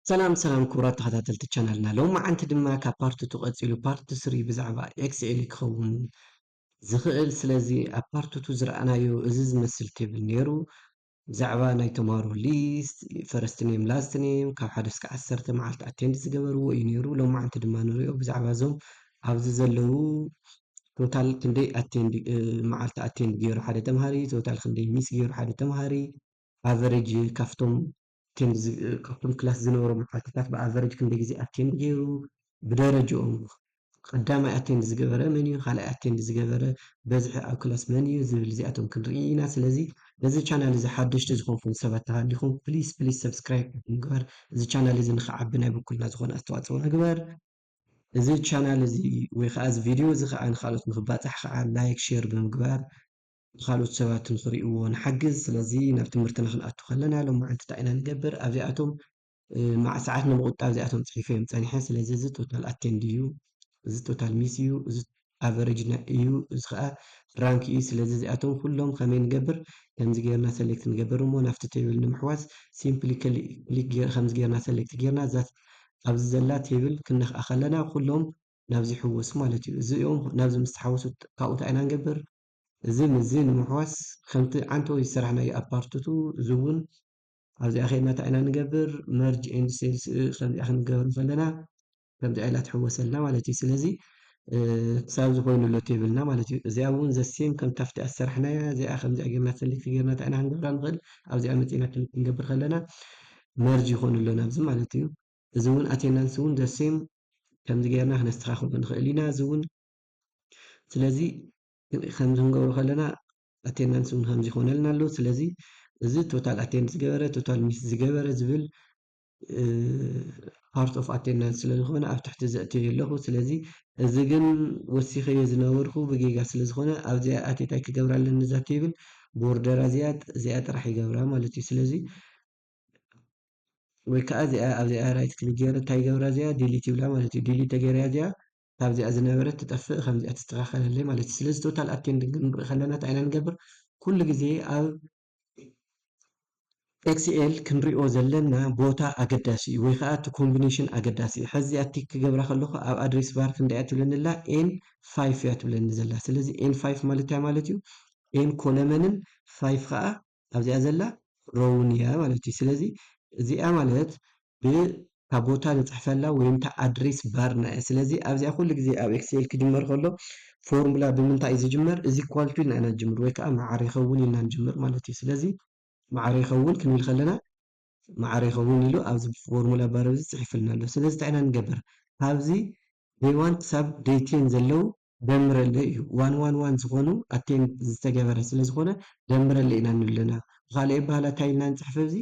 ሰላም ሰላም ክቡራት ተኸታተልቲ ቻናልና፣ ሎማዓንቲ ድማ ካብ ፓርት ቱ ቀፂሉ ፓርት ስሪ ብዛዕባ ኤክስኤል ክኸውን ዝኽእል። ስለዚ ኣብ ፓርት ቱ ዝረኣናዮ እዚ ዝመስል ቴብል ነይሩ። ብዛዕባ ናይ ተምሃሮ ሊስት፣ ፈረስት ኔም፣ ላስት ኔም፣ ካብ ሓደ እስከ ዓሰርተ መዓልቲ ኣቴንድ ዝገበርዎ እዩ ነይሩ። ሎማዓንቲ ድማ ንሪኦ ብዛዕባ እዞም ኣብዚ ዘለዉ ቶታል ክንደይ ኣቴንድ መዓልቲ ኣቴንድ ገይሩ ሓደ ተምሃሪ፣ ቶታል ክንደይ ሚስ ገይሩ ሓደ ተምሃሪ፣ ኣቨሬጅ ካብቶም ኣቴንድ ካብቶም ክላስ ዝነበሩ መዓልትታት ብኣቨሬጅ ክንደይ ግዜ ኣቴንድ ገይሩ ብደረጅኦም ቀዳማይ ኣቴንድ ዝገበረ መን እዩ፣ ካልኣይ ኣቴንድ ዝገበረ በዝሒ ኣብ ክላስ መን እዩ ዝብል እዚኣቶም ክንርኢ ኢና። ስለዚ ነዚ ቻናል እዚ ሓደሽቲ ዝኾንኩም ሰባት ተሃሊኹም ፕሊስ ፕሊስ ሰብስክራይብ ምግባር እዚ ቻናል እዚ ንኽዓቢ ናይ በኩልና ዝኾነ ኣስተዋፅኦ ንግበር። እዚ ቻናል እዚ ወይ ከዓ እዚ ቪድዮ እዚ ከዓ ንካልኦት ንክባፃሕ ከዓ ላይክ ሼር ብምግባር ንካልኦት ሰባት ንክሪእዎ ንሓግዝ። ስለዚ ናብ ትምህርትና ክንኣቱ ከለና ሎማዓንቲ እንታይ ኢና ንገብር ኣብዚኣቶም ማዕ ሰዓት ንምቑጣብ እዚኣቶም ፅሒፈ እዮም ፀኒሐ። ስለዚ እዚ ቶታል ኣቴንድ እዩ፣ እዚ ቶታል ሚስ እዩ፣ እዚ ኣቨሬጅ እዩ፣ እዚ ከዓ ራንክ እዩ። ስለዚ እዚኣቶም ኩሎም ከመይ ንገብር ከምዚ ጌርና ሰሌክት ንገብር እሞ ናብቲ ቴብል ንምሕዋስ ሲምፕሊ ክሊክ ከምዚ ጌርና ሰሌክት ጌርና እዛ ኣብዚ ዘላ ቴብል ክንነኽኣ ከለና ኩሎም ናብዚ ይሕወሱ ማለት እዩ። እዚኦም ናብዚ ምስ ተሓወሱ ካብኡ እንታይ ኢና ንገብር? እዚ ምስዚ ንምሕዋስ ከምቲ ዓንተወይ ዝሰራሕናዮ ኣብ ፓርት ቱ እዚ እውን ኣብዚኣ ከይድና እንታይ ኢና ንገብር? መርጅ ኤንድ ሴልስ ከምዚኣ ክንገብር ከለና ከምዚኣ ኢላ ትሕወሰልና ማለት እዩ። ስለዚ ክሳብ ዝኾይኑ ኣሎ ቴብልና ማለት እዩ። እዚኣ እውን ዘሴም ከምታ ኣብቲ ኣሰራሕናያ እዚኣ ከምዚኣ ጌርና ሰሌክት ጌርና እንታይ ኢና ክንገብራ ንኽእል? ኣብዚኣ መፂና ክሊክ ክንገብር ከለና መርጅ ይኾኑ ኣሎ ናብዚ ማለት እዩ። እዚ እውን ኣቴንዳንስ እውን ዘሴም ከምዚ ጌርና ክነስተኻኽሎ ንኽእል ኢና። እዚ እውን ስለዚ ከምዚ ክንገብሮ ከለና ኣቴንዳንስ እውን ከምዚ ይኾነልና ኣሎ። ስለዚ እዚ ቶታል ኣቴንድ ዝገበረ ቶታል ሚስ ዝገበረ ዝብል ፓርት ኦፍ ኣቴንዳንስ ስለ ዝኾነ ኣብ ትሕቲ ዘእትዮ ኣለኹ። ስለዚ እዚ ግን ወሲኸዮ ዝነበርኩ ብጌጋ ስለ ዝኾነ ኣብዚኣ ኣቴታይ ክገብራ ኣለኒ እዛ ቴብል ቦርደራ እዚኣ እዚኣ ጥራሕ ይገብራ ማለት እዩ። ስለዚ ወይ ከዓ እዚኣ ኣብዚኣ ራይት ክሊክ ገይረ እንታይ ይገብራ እዚኣ ዲሊት ይብላ ማለት እዩ። ዲሊት ተገይራ እዚኣ ካብዚኣ ዝነበረት ትጠፍእ ከምዚኣ ትስተኻኸለለይ ማለት እዩ። ስለዚ ቶታል ኣቴንድ ክንርኢ ከለና እንታይ ኢና ንገብር? ኩሉ ግዜ ኣብ ኤክስኤል ክንሪኦ ዘለና ቦታ ኣገዳሲ እዩ ወይ ከዓ እቲ ኮምቢኔሽን ኣገዳሲ እዩ። ሕዚ ኣቲ ክገብራ ከለኹ ኣብ ኣድሬስ ባር ክንደይ እያ ትብለኒ ኣላ? ኤን ፋይፍ እያ ትብለኒ ዘላ። ስለዚ ኤን ፋይፍ ማለት እንታይ ማለት እዩ? ኤን ኮለመንን ፋይፍ ከዓ ኣብዚኣ ዘላ ሮውን እያ ማለት እዩ። ስለዚ እዚኣ ማለት ብታ ቦታ ንፅሕፈላ ወይም እታ ኣድሬስ ባርና እያ። ስለዚ ኣብዚኣ ኩሉ ግዜ ኣብ ኤክስኤል ክጅመር ከሎ ፎርሙላ ብምንታይ እዩ ዝጅመር? እዚ ኢኳል ቱ ኢልና ኢና ንጅምር ወይ ከዓ ማዕረ ይኸውን ኢልና ንጅምር ማለት እዩ። ስለዚ ማዕረ ይኸውን ክንብል ከለና ማዕረ ይኸውን ኢሉ ኣብዚ ፎርሙላ ባር እዚ ፅሒፍልና ኣሎ። ስለዚ እንታይ ኢና ንገብር? ካብዚ ዴይ ዋን ክሳብ ዴይ ቴን ዘለዉ ደምረለይ እዩ። ዋን ዋን ዋን ዝኾኑ ኣቴንድ ዝተገበረ ስለ ዝኾነ ደምረለይ ኢና ንብል ኣለና። ብኻልእ ኣበሃህላ እንታይ ኢልና ንፅሕፍ ኣብዚ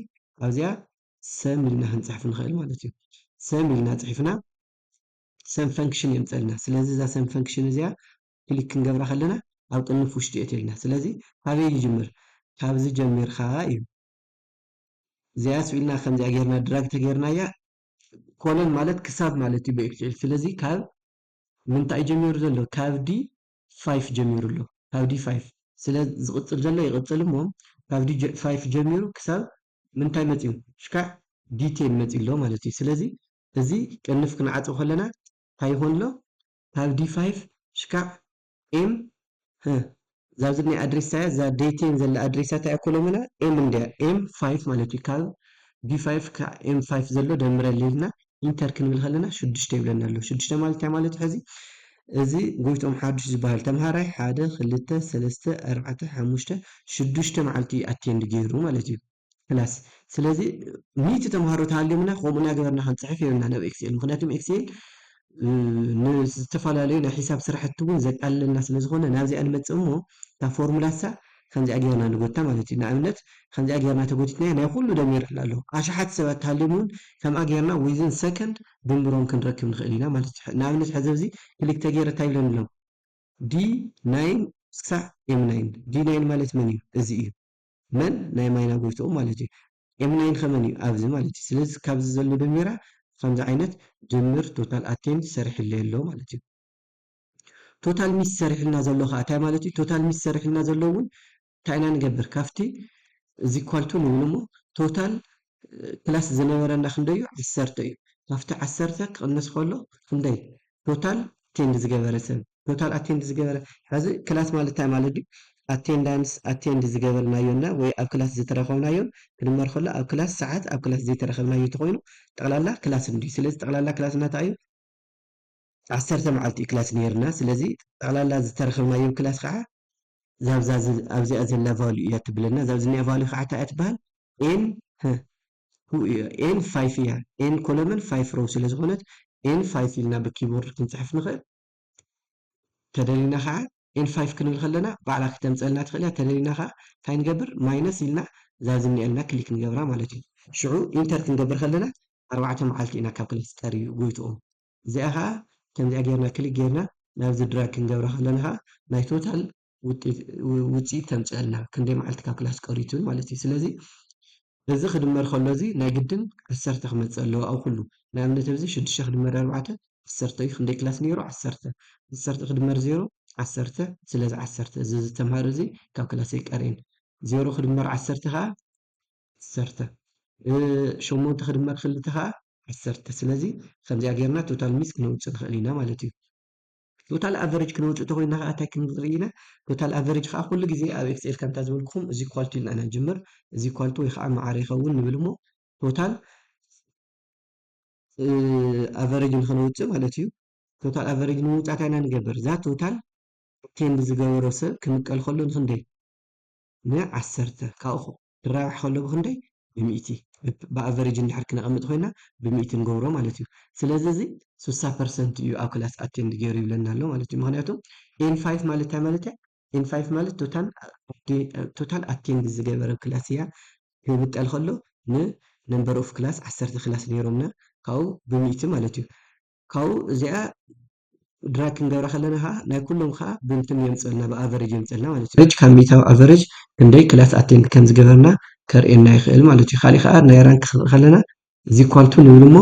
ኣብዚኣ ሰም ኢልና ክንፅሕፍ ንኽእል ማለት እዩ። ሰም ኢልና ፅሒፍና ሰም ፈንክሽን የምፀልና። ስለዚ እዛ ሰም ፈንክሽን እዚኣ ክሊክ ክንገብራ ከለና ኣብ ቅንፍ ውሽጢ የእትየልና። ስለዚ ካበይ ይጅምር? ካብዚ ጀሚርካ እዩ። እዚኣ ስኢልና ከምዚኣ ጌርና ድራግ ተጌርናያ ኮለን ማለት ክሳብ ማለት እዩ ብኤክስኤል። ስለዚ ካብ ምንታይ ጀሚሩ ዘሎ? ካብ ዲ ፋይፍ ጀሚሩ ኣሎ። ካብ ዲ ፋይፍ ስለ ዝቕፅል ዘሎ ይቕፅል እሞ ካብ ዲ ፋይፍ ጀሚሩ ክሳብ ምንታይ መፂኡ? ሽካዕ ዲ ቴን መፂኡ ኣሎ ማለት እዩ። ስለዚ እዚ ቅንፍ ክንዓፅው ከለና እንታይ ይኾን ኣሎ? ካብ ዲ ፋይፍ ሽካዕ ኤም ህ እዛ ኣብዚ ናይ ኣድሬሳ እያ። እዛ ዴይ ቴን ዘላ ኣድሬሳ እንታይ እያ ኮለምና? ኤም እንድያ። ኤም ፋይፍ ማለት እዩ። ካብ ዲ ፋይፍ ካብ ኤም ፋይፍ ዘሎ ደምረለይ ኢልና ኢንተር ክንብል ከለና ሽዱሽተ ይብለና ኣሎ። ሽዱሽተ ማለት እንታይ ማለት እዩ? ሕዚ እዚ ጎይትኦም ሓዱሽ ዝበሃል ተምሃራይ ሓደ ክልተ ሰለስተ ኣርባዕተ ሓሙሽተ ሽዱሽተ መዓልቲ ኣቴንድ ገይሩ ማለት እዩ። ክላስ ስለዚ ሚእቲ ተምሃሮ ተሃልዮምና ከምኡ እናገበርና ክንፅሕፍ የብልና ናብ ኤክስኤል። ምክንያቱም ኤክስኤል ንዝተፈላለዩ ናይ ሒሳብ ስራሕቲ እውን ዘቃልለልና ስለ ዝኾነ ናብዚኣ ንመፅእ እሞ እታ ፎርሙላ እሳ ከምዚኣ ጌርና ንጎታ ማለት እዩ። ንኣብነት ከምዚኣ ጌርና ተጎቲትና ናይ ኩሉ ደሚርልና ኣሎ። ኣሽሓት ሰባት ተሃልዮም እውን ከምኣ ጌርና ዊዝን ሰከንድ ድምሮም ክንረክብ ንኽእል ኢና ማለት እዩ። ንኣብነት ሕዚ ኣብዚ ክሊክ ተገይረ እንታይ ይብለኒ ኣሎ? ዲ ናይን ክሳዕ ኤም ናይን። ዲ ናይን ማለት መን እዩ? እዚ እዩ። መን? ናይ ማይና ጎይትኦም ማለት እዩ። ኤም ናይን ከ መን እዩ? ኣብዚ ማለት እዩ። ስለዚ ካብዚ ዘሎ ደሚራ ከምዚ ዓይነት ድምር ቶታል ኣቴንድ ሰሪሕለይ ኣሎ ማለት እዩ። ቶታል ሚስ ሰሪሕልና ዘሎ ከዓ እንታይ ማለት እዩ? ቶታል ሚስ ሰሪሕልና ዘሎ እውን እንታይ ኢና ንገብር? ካብቲ እዚ ኢኳል ቱ ንብል እሞ ቶታል ክላስ ዝነበረና ክንደይ እዩ? ዓሰርተ እዩ። ካብቲ ዓሰርተ ክቕንስ ከሎ ክንደይ? ቶታል ኣቴንድ ዝገበረ ሰብ፣ ቶታል ኣቴንድ ዝገበረ። ሕዚ ክላስ ማለት እንታይ ማለት እዩ? ኣቴንዳንስ ኣቴንድ ዝገበርናዮና ወይ ኣብ ክላስ ዝተረኸብናዮን ክድመር ከሎ ኣብ ክላስ ሰዓት ኣብ ክላስ ዘይተረኸብናዮ ተኮይኑ ጠቕላላ ክላስ እንድዩ። ስለዚ ጠቕላላ ክላስ እንታይ እዩ? ዓሰርተ መዓልቲ እዩ ክላስ ነይርና። ስለዚ ጠቕላላ ዝተረኸብናዮ ክላስ ከዓ ዛብዛ ኣብዚኣ ዘላ ቫሉ እያ ትብለና። ዛብ ዝኒኣ ቫሉ ከዓ እንታይ እያ ትበሃል? ኤን ቱ እያ፣ ኤን ፋይፍ እያ። ኤን ኮለመን ፋይፍ ሮው ስለ ዝኾነት ኤን ፋይፍ ኢልና ብኪቦርድ ክንፅሕፍ ንኽእል። ተደሊና ከዓ ኤን ፋይፍ ክንብል ከለና ባዕላ ክተምፀልና ትኽእል እያ። ተደሊና ከዓ እንታይ ንገብር? ማይነስ ኢልና ዛብ ዝኒኣልና ክሊክ ንገብራ ማለት እዩ። ሽዑ ኢንተር ክንገብር ከለና ኣርባዕተ መዓልቲ ኢና ካብ ክላስ ቀርዩ ጎይትኦም። እዚኣ ከዓ ከምዚኣ ጌርና ክሊክ ጌርና ናብዚ ድራግ ክንገብራ ከለና ከዓ ናይ ቶታል ውፅኢት ተምፅአልና ክንደይ መዓልቲ ካብ ክላስ ቀሪዩ ትብል ማለት እዩ። ስለዚ እዚ ክድመር ከሎ እዚ ናይ ግድን ዓሰርተ ክመፅእ ኣለዎ ኣብ ኩሉ። ንኣብነት ኣብዚ ሽዱሽተ ክድመር ኣርባዕተ ዓሰርተ እዩ። ክንደይ ክላስ ነይሩ? ዓሰርተ። ዓሰርተ ክድመር ዜሮ ዓሰርተ። ስለዚ ዓሰርተ እዚ ዝተምሃረ እዚ ካብ ክላስ ኣይቀርየን። ዜሮ ክድመር ዓሰርተ ከዓ ዓሰርተ። ሸሞንተ ክድመር ክልተ ከዓ ዓሰርተ። ስለዚ ከምዚኣ ጌርና ቶታል ሚስ ክነውፅእ ንኽእል ኢና ማለት እዩ። ቶታል ኣቨሬጅ ክነውፅእ ተኮይና ከዓ እንታይ ክንርኢ ኢና? ቶታል ኣቨሬጅ ከዓ ኩሉ ግዜ ኣብ ኤክስኤል ከምታ ዝበልኩኹም እዚ ኳልቱ ኢልና ኢና ንጅምር። እዚ ኳልቱ ወይ ከዓ መዓረ ይኸውን ንብል እሞ ቶታል ኣቨሬጅ ንክነውፅእ ማለት እዩ። ቶታል ኣቨሬጅ ንምውፃእ እንታይ ኢና ንገብር? እዛ ቶታል ኣቴንድ ዝገበሮ ሰብ ክምቀል ከሎ ንክንደይ? ንዓሰርተ። ካብኡ ድራባሕ ከሎ ብክንደይ? ብሚእቲ። ብኣቨሬጅ እንድሕር ክነቐምጥ ኮይና ብሚእቲ ንገብሮ ማለት እዩ። ስለዚ እዚ ስሳ ፐርሰንት እዩ ኣብ ክላስ ኣቴንድ ገይሩ ይብለና ኣሎ ማለት እዩ። ምክንያቱ ኤን ፋይፍ ማለት እንታይ ማለት እያ? ኤን ፋይፍ ማለት ቶታል ኣቴንድ ዝገበረ ክላስ እያ። ክምቀል ከሎ ንነምበር ኦፍ ክላስ ዓሰርተ ክላስ ነይሮምና ካብኡ ብሚእቲ ማለት እዩ። ካብኡ እዚኣ ድራግ ክንገብራ ከለና ከዓ ናይ ኩሎም ከዓ ብምትን የምፅልና ብኣቨሬጅ የምፅልና ማለት እዩ። ካብ ሚእታዊ ኣቨሬጅ ክንደይ ክላስ ኣቴንድ ከም ዝገበርና ከርእየና ይኽእል ማለት እዩ። ካሊእ ከዓ ናይ ራንክ ክንርኢ ከለና እዚ ኳልቱ ንብል እሞ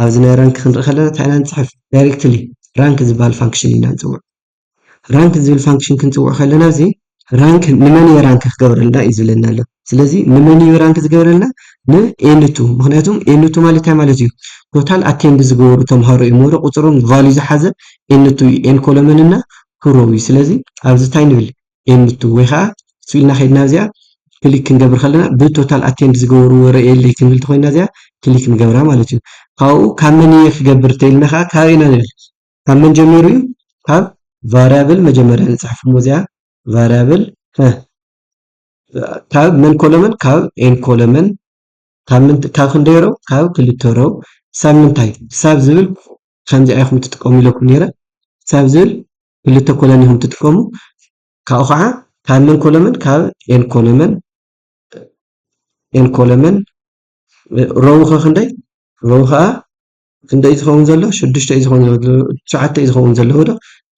ኣብዚ ናይ ራንክ ክንርኢ ከለና እንታይ ኢና ንፅሕፍ? ዳይሬክትሊ ራንክ ዝበሃል ፋንክሽን ኢና ንፅውዕ። ራንክ ዝብል ፋንክሽን ክንፅውዕ ከለና እዚ ራንክ ንመን እየ ራንክ ክገብረልና እዩ ዝብለና ኣሎ። ስለዚ ንመን እዩ ራንክ ዝገብረልና? ንኤንቱ። ምክንያቱም ኤንቱ ማለት እንታይ ማለት እዩ? ቶታል ኣቴንድ ዝገበሩ ተምሃሮ እዩ። ወረ ቁፅሮም ቫሉ ዝሓዘ ኤንቱ እዩ። ኤን ኮለመን እና ቱ ሮው እዩ። ስለዚ ኣብዚ እንታይ ንብል? ኤንቱ ወይ ከዓ ስኢልና ከይድና እዚኣ ክሊክ ክንገብር ከለና ብቶታል ኣቴንድ ዝገበሩ ወረ የለይ ክንብል ተኮይና እዚኣ ክሊክ ንገብራ ማለት እዩ። ካብኡ ካብ መን እየ ክገብር ተይልና ከዓ ካበይና ንብል? ካብ መን ጀሚሩ እዩ? ካብ ቫሪያብል መጀመርያ ንፅሕፍ እሞ እዚኣ ቫሪያብል ካብ መን ኮለመን? ካብ ኤን ኮለመን። ካብ ክንደይ ሮው? ካብ ክልተ ሮው። ሳብ ምንታይ? ሳብ ዝብል ከምዚ ኢኹም ትጥቀሙ ኢለኩም ነይረ። ሳብ ዝብል ክልተ ኮለን ኢኹም ትጥቀሙ። ካብኡ ከዓ ካብ መን ኮለመን? ካብ ኤን ኮለመን። ኤን ኮለመን ሮው ከ ክንደይ? ሮው ከዓ ክንደይ ዝኸውን ዘሎ? ሽዱሽተ እዩ ዝኸውን ዘሎ። ትሽዓተ እዩ ዝኸውን ዘለዎ ዶ?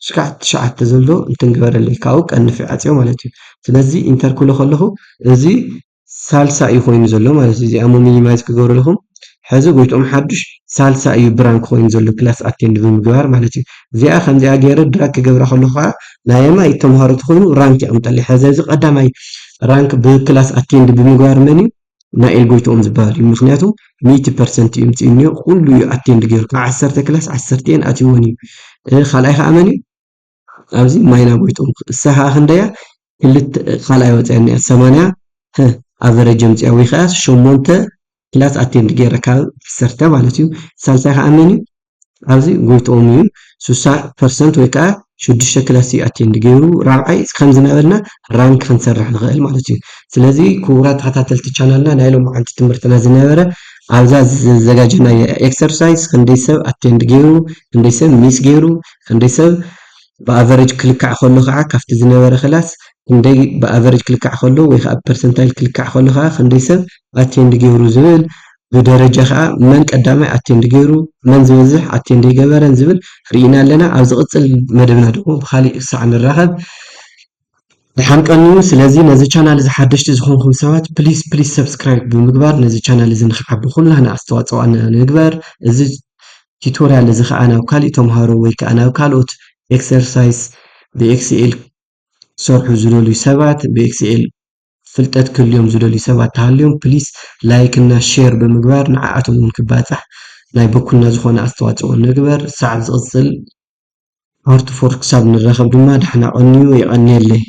ሽካዕ ትሽዓተ ዘሎ እንትንግበረለይ ካብኡ ቀንፊ ዓፅዮ ማለት እዩ። ስለዚ ኢንተር ክብሎ ከለኹ እዚ ሳልሳ እዩ ኮይኑ ዘሎ ማለት እዩ። እዚኣ ሞ ሚኒማይዝ ክገብረልኩም ሕዚ ጎይትኦም ሓዱሽ ሳልሳ እዩ ብራንክ ኮይኑ ዘሎ ክላስ ኣቴንድ ብምግባር ማለት እዩ። እዚኣ ከምዚኣ ገይረ ድራግ ክገብራ ከለኹ ከዓ ናይ የማይ ተምሃሮ ተኮይኑ ራንክ የቕምጠለይ። ሕዚ እዚ ቀዳማይ ራንክ ብክላስ ኣቴንድ ብምግባር መን እዩ? ናኤል ጎይትኦም ዝበሃል እዩ። ምክንያቱ ሚእቲ ፐርሰንት እዩ ምፅኡ እኒኦ። ኩሉ እዩ ኣቴንድ ገይሩ። ካብ ዓሰርተ ክላስ ዓሰርተ እየን ኣትይወን እዩ። ካልኣይ ከዓ መን እዩ? ኣብዚ ማይና ጎይትኦም እሳ ከዓ ክንደያ ክልተ ካልኣይ ወፅያ እኒኣ ሰማንያ ኣቨረጅ የምፅያ ወይ ከዓ ሸሞንተ ክላስ ኣቴንድ ገይረ ካብ ዓሰርተ ማለት እዩ። ሳልሳይ ከዓ መን እዩ? ኣብዚ ጎይትኦም እዩ ስሳ ፐርሰንት ወይ ከዓ ሽዱሽተ ክላስ እዩ ኣቴንድ ገይሩ። ራብዓይ ከምዚ እናበልና ራንክ ክንሰርሕ ንኽእል ማለት እዩ። ስለዚ ክቡራት ተኸታተልቲ ቻናልና ናይ ሎማዓንቲ ትምህርትና ዝነበረ ኣብዛ ዘዘጋጀናዮ ኤክሰርሳይዝ ክንደይ ሰብ ኣቴንድ ገይሩ፣ ክንደይ ሰብ ሚስ ገይሩ፣ ክንደይ ሰብ ብኣቨሬጅ ክልካዕ ከሎ ከዓ ካብቲ ዝነበረ ክላስ ክንደይ ብኣቨሬጅ ክልካዕ ከሎ ወይ ከዓ ፐርሰንታይል ክልካዕ ከሎ ከዓ ክንደይ ሰብ ኣቴንድ ገይሩ ዝብል ብደረጃ ከዓ መን ቀዳማይ ኣቴንድ ገይሩ መን ዝበዝሕ ኣቴንድ ይገበረን ዝብል ርኢና ኣለና። ኣብ ዝቕፅል መደብና ደግሞ ብካሊእ ክሳዕ ንራኸብ ድሓን ቀንዩ። ስለዚ ነዚ ቻናል እዚ ሓደሽቲ ዝኾንኩም ሰባት ፕሊስ ፕሊስ ሰብስክራይብ ብምግባር ነዚ ቻናል እዚ ንክዓቢ ኩላህና ኣስተዋፅኦና ንግበር። እዚ ቲቶሪያል እዚ ከዓ ናብ ካሊእ ተምሃሮ ወይ ከዓ ናብ ካልኦት ኤክሰርሳይዝ ብኤክስኤል ክሰርሑ ዝደልዩ ሰባት ብኤክስኤል ፍልጠት ክህልዮም ዝደልዩ ሰባት ተሃልዮም please like እና share ብምግባር ንዓኣቶም እውን ክባፃሕ ናይ በኩልና ዝኾነ ኣስተዋፅኦ ንግበር። ሳዕ ዝቕፅል part four ክሳብ ንራኸብ ድማ ዳሕና ቀንዩ። የቐንየለይ።